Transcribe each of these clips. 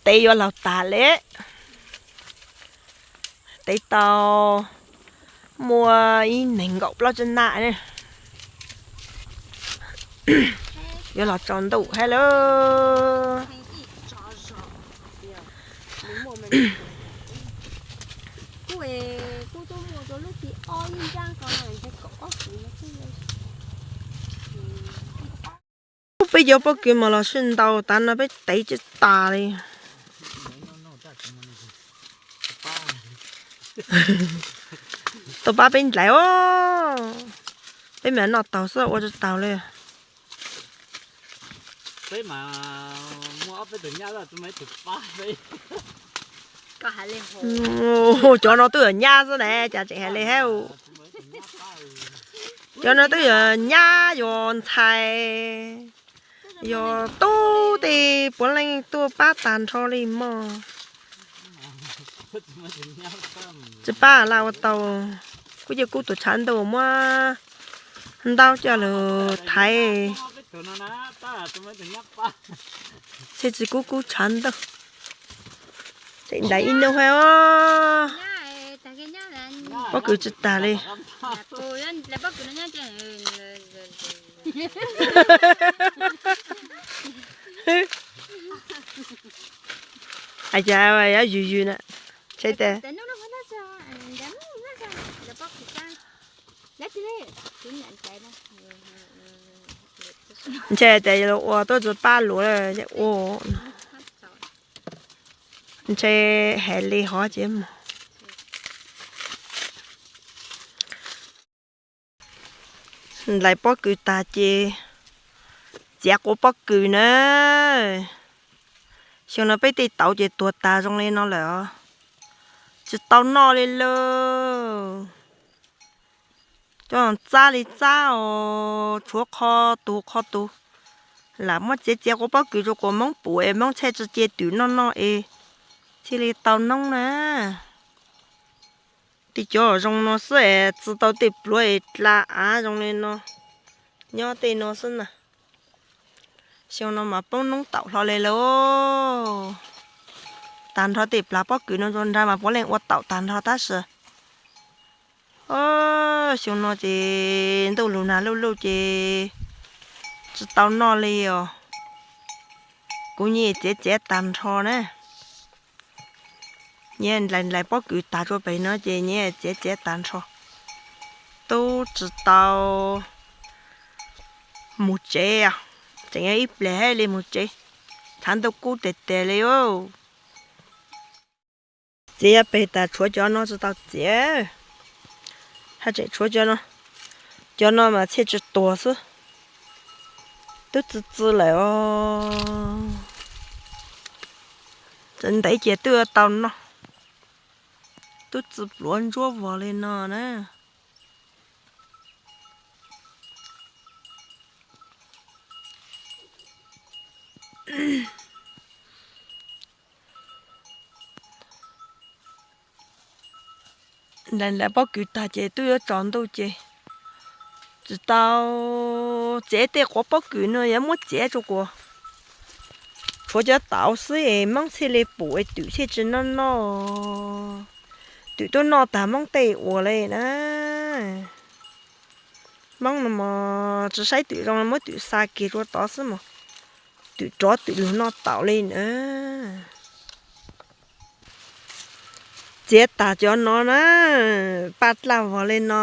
Tev yuav laug tas li. Tev tau muaj ib neeg nkaum plaub tsib na. Yuav los tsaus ntuj thiab lauj. Peb cov pob kws mas los sib ntaus tas no peb tev tsis tas li. Tuaj pab peb nplais os. Peb mam noj taug xwb ua tsis taug li. Cov no twb yog nyab xwb na, cas tseem hais li hab. Cov no twb yog nyab, yog ntxhais, yog tub tej puav leej tuaj pab tag nrho li mog. Tsis pab laj ua tau. Kuv cia kuv tus tshav ntuj muab ntaub coj lug thaiv. Txhij tsis kub kub tshav ntuj. Tseem ntais ib nub hab os. Pob kws tsis tas li. Hais cas yuav yws yws na. Ntshe tas, ntshe tas yuav ua tuaj tsis pab luav ua. Ntshe hais li hov ces mus. Ntais pob kws tag ces txiav quav pob kws na. Xyoo no peb tej tauv ces tuag tag zoo li no lawm os. Tsis tau noj li lawm. Cov txab li txab os, tshuav qho tus qho tus. Lam muab txiav txiav quav pob kws rau kuas Hmoob pum es Hmoob thiaj tsis cia twm noj noj es thiaj li tau noob na. Tej cov zoo no xwb es txi tau tej pluav es dlha av zoo li no, nyob tej no xwb na. Xyoo no mas poob noob taum hlo li lawm. Tag nrho tej plag pob kws no ua nrag mas puav leej ua taum tag nrho tab sis xyoo no ces ntuj lug nag luj luj ces tsis tau noj li os. Kuv nyias txiav txiav tag nrho na. Nyias nlais nlais pob kws tag rau pem no ces nyias txiav txiav tag nrho. Tub tsis tau mus tsev, tseem ib pliag thiaj li mus tsev. Tshav ntuj kub tiag tiag li. Txiav yav pem tas tshuav cov no tsis tau txiav. Haj tseem tshuav cov no, cov no mas thiaj tsis tuag xwb. Twb txi txi lawm os. Txawm ntev ces twb yuav tau noj. Twb txi pluav ntsuab vog li no na. Nlais nlais pob kws tag ces twb yuav tsaus ntuj ces tsis tau txiav tej quav pob kws no, yuav muab txiav rau kuas tshuav cov tauv xwb es Hmoob thiaj li pum es twm thiaj tsis noj noj. Twm twb noj tag Hmoob tej ua li na. Hmoob no mas tsis saib twm zoo, muab twm xa kiag rau tod xwb mas twm rov twm lug noj taum li na. Txiav tag cov no na, paj dlaj vog li no.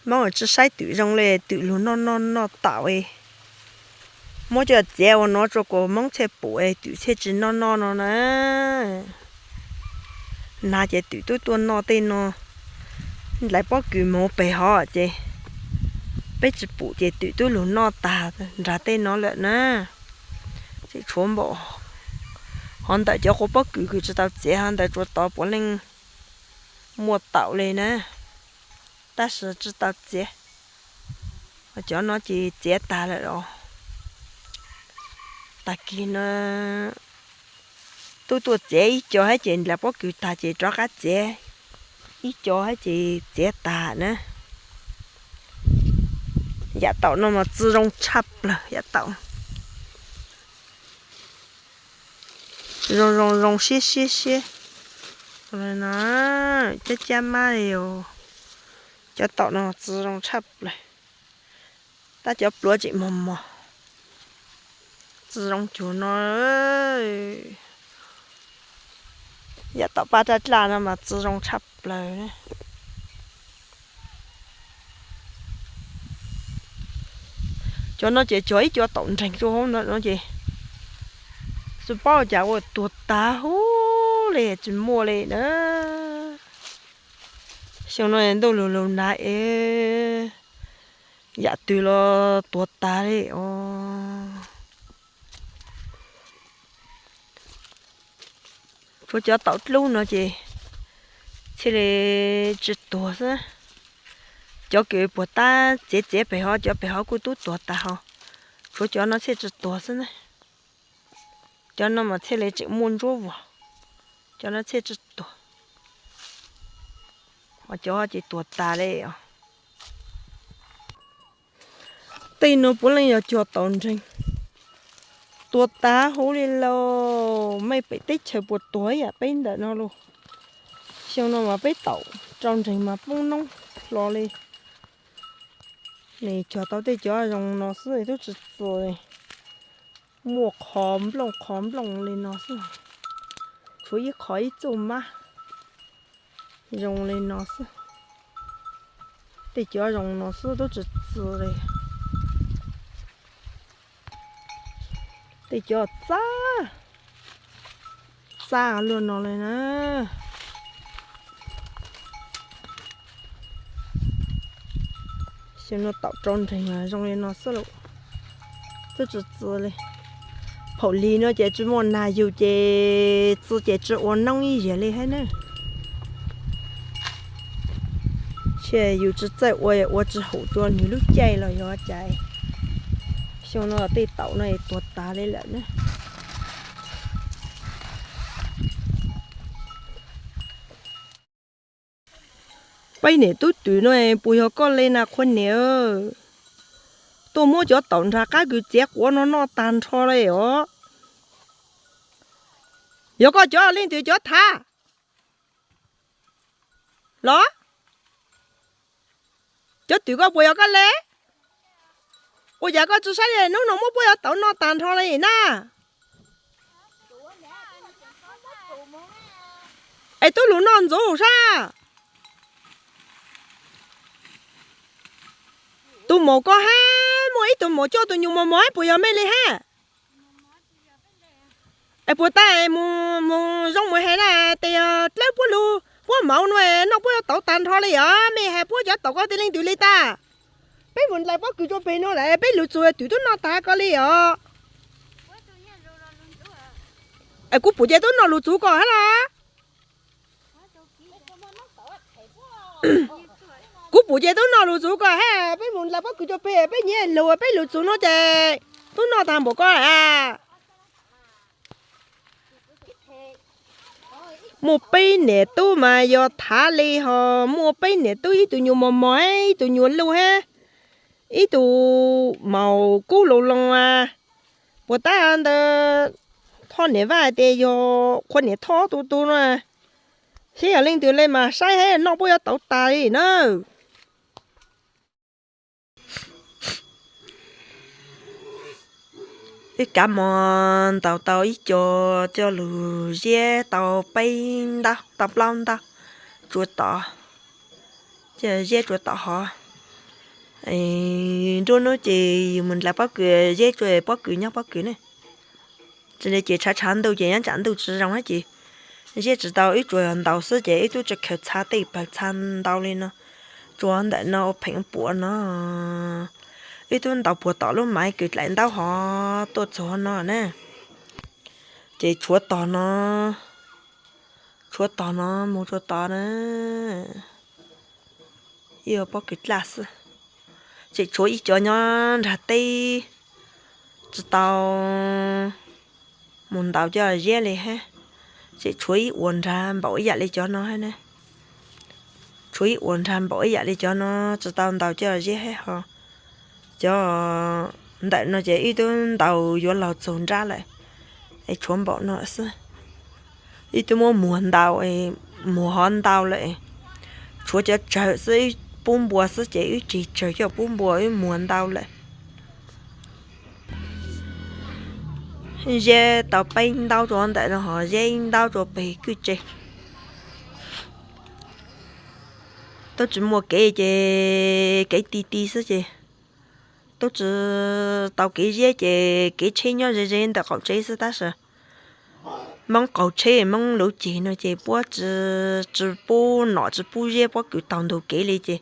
Hmoob tsis saib twm zoo li, twm lug noj noj noj taum. Muab coj txiav ua no rau kuas Hmoob thiaj pum es twm thiaj tsis noj noj no na. Nag ces twm twb tuaj noj tej no. Nlais pob kws mus pem hov ces peb tsis pum ces twm twb lug noj tag nrag tej no lawm na. Tseem tshuav npaum hov ntawm cov quav pob kws kws tsis tau txiav, hov ntawd tsuas tod puav leej muaj taum li na, tab sis tsis tau txiav. Cov no ces txiav tag lawm los. Tag kis no twb tuaj txiav ib co thiab ces nlais pob kws tag ces rov qab txiav ib co thiab ces txiav tag na. Yav taum no mas txi zoo tshaj plaws, yav taum zoo zoo zoo siab siab siab. No, cab cab mab li os. Cov taum no txi zoo tshaj plaws, tab cov pluav tseem mos mos. Txi zoo cuag no. Yav taum paj daj daj no mas txi zoo tshaj plaws. Cov no ces cog ib co taum nreeg rau hauv ntawm no ces tsis paub cas ua tuag tag huv li tsis muaj li na. Xyoo no ntuj lug lug nag es yam twg los tuag tag li os. Tshuav cov taum dlub no ces thiaj li tsis tuag xwb. Cov kws puag ta txiav txiav pem hov, cov pem hov kuj tub tuag tas hov. Tshuav cov no thiaj tsis tuag xwb na. Cov no mas thiaj li tseem muaj ntsuab vog, cov no thiaj tsis tuag. Ho cov ces tuag tas li os. Tej no puav leej yog cog taum nreeg, tuag tag huv li lauj. Mej pem teb chaws puas tuag ib yam peb ntawm no lauj. Xyoo no mas peb taum rau nreeg mas poob noob hlo li. Nws cog tau tej cov zoo no xwb tub tsis txi li. Muaj qho nplooj qho nplooj li no xwb. Tshuav ib qho ib txuj mab zoo li no xwb. Tej cov zoo no xwb tub tsis txi li. Tej cov txaj txaj luaj no li na. Xyoo no taum rau nreeg zoo li no xwb lauj, tub tsis txi li. Phaum lig no ces tsis muaj nag yug ces txi ces tsis ua noob ib yam li hab na. Tab yus tsis txawj ua, ua tsis haum rua nwg lub caij los yog cas, xyoo no tej taum no tuag tas li lawm na. Peb niam tub twm no puas yog koj li na qhua niam? Tuaj muab cov taum nrag qab kws txiav quav no noj tag nrho li os. Yog koj cov leej twg cov thav los? Cov twm koj puas yog koj li? Ua cas koj tsis saib li, hnub no muab puab cov taum noj tag nrho li na? Es tub lug noj ntxuv sab. Tus maum ko hab, muaj ib tug maum coj tus nyuas mos mos hab puas yog mej li hab? Es puas tas mus zoo mus hais na, tes yog dlawb puab lug puab maum no noj puab cov taum tag nrho li os. Mej hais puab cov taum ko tej leej twg li tas? Peb mus ntais pob kws rua peg no lawm, peb lug txug twm tub noj tag ko li os. Es kuv pum ces tub noj lug txug ko hab los? Kuv pum ces tub noj lug txug ko hab, peb mus ntais pob kws rua peg, peb nyiam lug, peb lug txug no ces tub noj tag npaum ko a. Muaj peb niam tub mas yog thav li ho, muaj peb niam tub, ib tug nyuas mos mos hab, ib tug nyuas luj hab, ib tug maum kub loo loo a. Puas tas ntawd Thoj niam Vaj hais tias yog qhua niam Thoj ob tug tug no, saib yog leej twg li mas saib hab noj puab cov taum tas li na. Ib kav mos ntaus tau ib co coj lug ziab tau peb ntaub tau plaub ntaub tsua tom, ziab tsua tom hov. Nruab hnub ces yus mus ntais pob kws, ziab tsua pob kws nyob pob kws ne. Tsis li ces tshav tshav ntuj ces nyob tsam ntuj tsis zoo hab ces ziab tsis tau, wb tsuas ntaus xwb ces wb tub tsis khaws txha tej pawg txha ntau li no. Tsua ntawm no ua pheem puam no, wb tub ntaus puag tom lub maiv kws dlaim ntaub hov tuaj txug no na. Ces tshuav tog no, tshuav tog no mus tsua tod na, ib pob kws dlaj xwb. Tseem tshuav ib co nyob nrag teb tsis tau mus ntaus coj ziab li hab. Tseem tshuav ib uas nrag npaum ib yam li cov no hab na. Tshuav ib uas nrag npaum ib yam li cov no tsis tau ntaus coj ziab hab ho. Yog ntawm no ces wb twb ntaus yuav los txog nrab lawm, es tshuav npaum no xwb. Wb twb muab muag ntau, muag hov ntau lawm, tshuav cov tsawg xwb, wb pub npua xwb ces wb tsis tsawg coj pub npua, wb muag ntau lawm. Ziab tau peb ntaub rau ntawm no ho ziab ib ntaub rau pem kwj tse. Twb tsis muaj kev ces kev ti ti xwb ces twb tsis tau kev ziab ces kev tsheb nyob ze ze ntawm qaum tsev xwb tab sis Hmoob qaug tsheb Hmoob lub ceg no ces puab tsis pub nom tsis pub ziab pob kws taug ntug kev li ces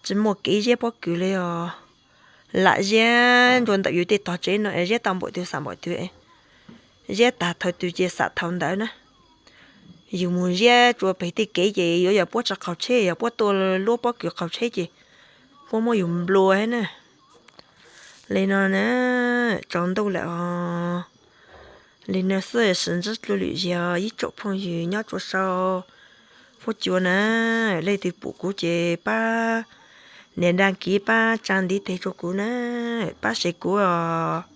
tsis muaj kev ziab pob kws li os. Lam ziab nrua ntawm yus tej tog tsev no es ziab tau npaum twg xam npaum twg, ziab tag thaum twg ces xam thaum ntawd na. Yus mus ziab rua pem tej kev ces yuav yog puab tsis qaug tsheb, yog puab tua luab pob kws qaug tsheb ces puab muab yus nplua na. Li no na, tsaus ntuj lawm os. Li no xwb, sib ntsib dlua lwm zaus, ib tsoom phooj ywg nyob rua sau huab cua na, leej twg pum kuv ces pab nias dag kiv pab tsa ntiv tes rua kuv na, pab share kuv os.